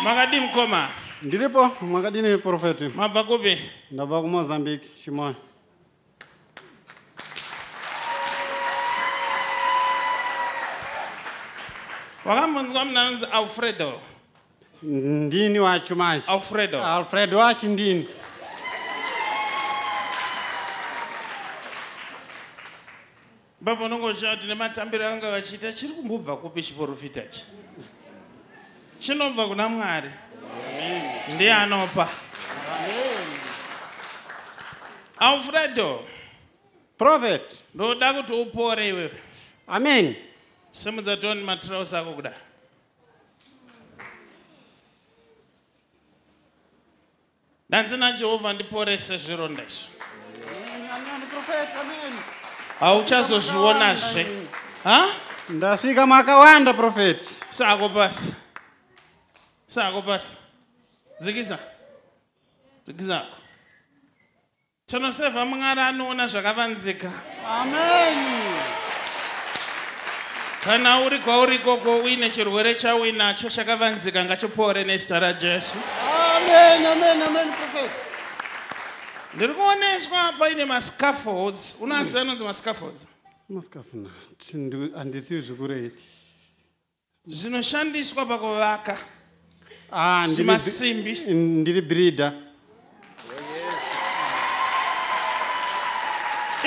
Makadii mukoma? Ndiripo, makadini prophet? Mabva kupi? Ndabva kuMozambique, Chimoio. Wakambonzwa munhu anonzi Alfredo? Ndini wacho manje. Alfredo. Alfredo wacho ndini. Baba unongoshaa kuti nematambiro anga vachiita chiri kumbobva kupi chiporofita ichi? Chinobva kuna Mwari. Ndiye anopa. Alfredo. Prophet. Ndoda kuti upore iwewe. Amen. Simudza tione matirausi ako kudai. Ndanzi naJehovha ndiporese zvironda izvi. Hauchazozvionazve. Ha? Ndasvika makawanda prophet. Sako pasi. Sako pasi. Dzikisa. Dzikisa. Tinosevha Mwari anoona zvakavanzika. Amen. Kana uri kwauri ikoko uine chirwere chauinacho chakavanzika ngachipore nezita raJesu. Amen, amen, amen, prophet. Ndiri kuoneswa paine mascaffolds. Unoziva anonzi mascaffolds? Mascaffold. Handisiwi zvikurei. Zvinoshandiswa pakuvaka. Ah, Zvimasimbi. Ndiri breeder.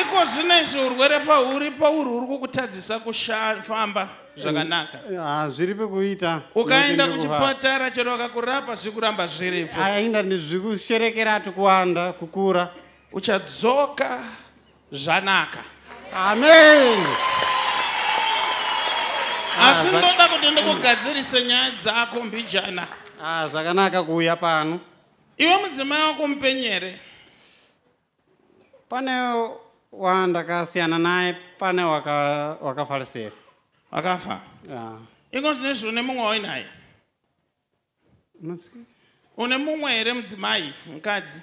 Iko zvino izvi urwere pauri pauri uri kukutadzisa kufamba zvakanaka. Ah, zviri pekuita. Ukaenda kuchipatara chero vakakurapa zviri kuramba zviripo. Ainda zvikusherekera kuwanda kukura. Uchadzoka zvanaka. Amen. Asi ndoda kuti ndikugadzirise nyaya dzako mbijana. Ah, zvakanaka kuuya pano. Iwe mudzimai wako mupenyu here? Pane wandakasiyana naye, pane wakafarisera. Wakafa? Yeah. Iko zvinezvi une mumwe wauinaye? Une mumwe here mudzimai, mukadzi?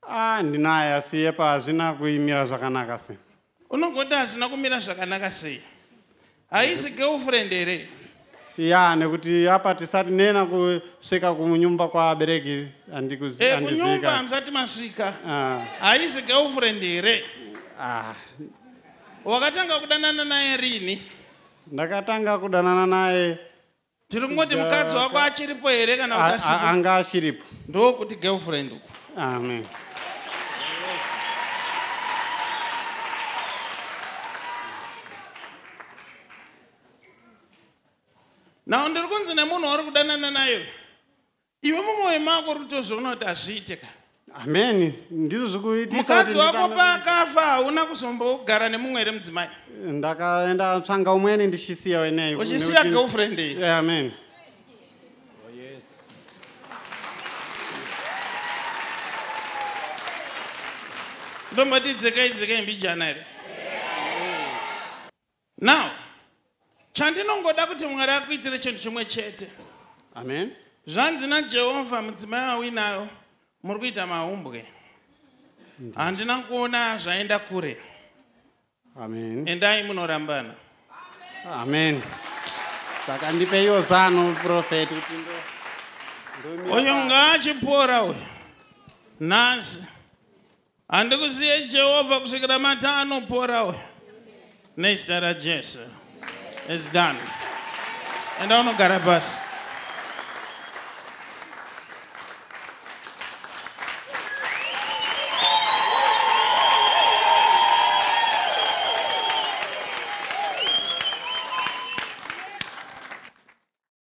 Ah, ndinaye asi yepa hazvina kuimira zvakanaka sei. Unogoti hazvina kumira zvakanaka sei? Haisi girlfriend here? Ya, nekuti apa tisati nena kusvika kunyumba kwabereki handizika. Kunyumba hamusati masvika. Haisi girlfriend here? Ah. Wakatanga kudanana naye rini? Ndakatanga kudanana naye. Tiri kungoti mukadzi wako achiripo here kana kuti asipo? Anga achiripo. Ndokuti girlfriend uku. Amen. Now ndiri kunzi nemunhu wauri kudanana naye. Iwe mumwoyo mako uri kutozviona kuti hazviite ka. Amen. Ndizvo zvikuitisa. Mukadzi wako paakafa hauna kuzombogara nemumwe here mudzimai? Ndakaenda tsvanga umweni ndichisiya weneyi. Uchisiya girlfriend iyi? Yeah, amen. Oh, yes. Ndomboti dzekai dzekai mbijana here? Now, chandinongoda kuti Mwari akuitire chinhu chimwe chete. Amen. Zvanzi naJehovha mudzimai wauinayo muri kuita mahumbwe. Handina kuona zvaenda kure. Amen. Endai munorambana. Amen. Saka ndipeiwo zano prophet kuti ndo uyu ngaachipora uyu. Nhasi handikusiye Jehovha kusvikira mati anopora uyu. Nezita raJesu. It's done. Enda unogara pasi.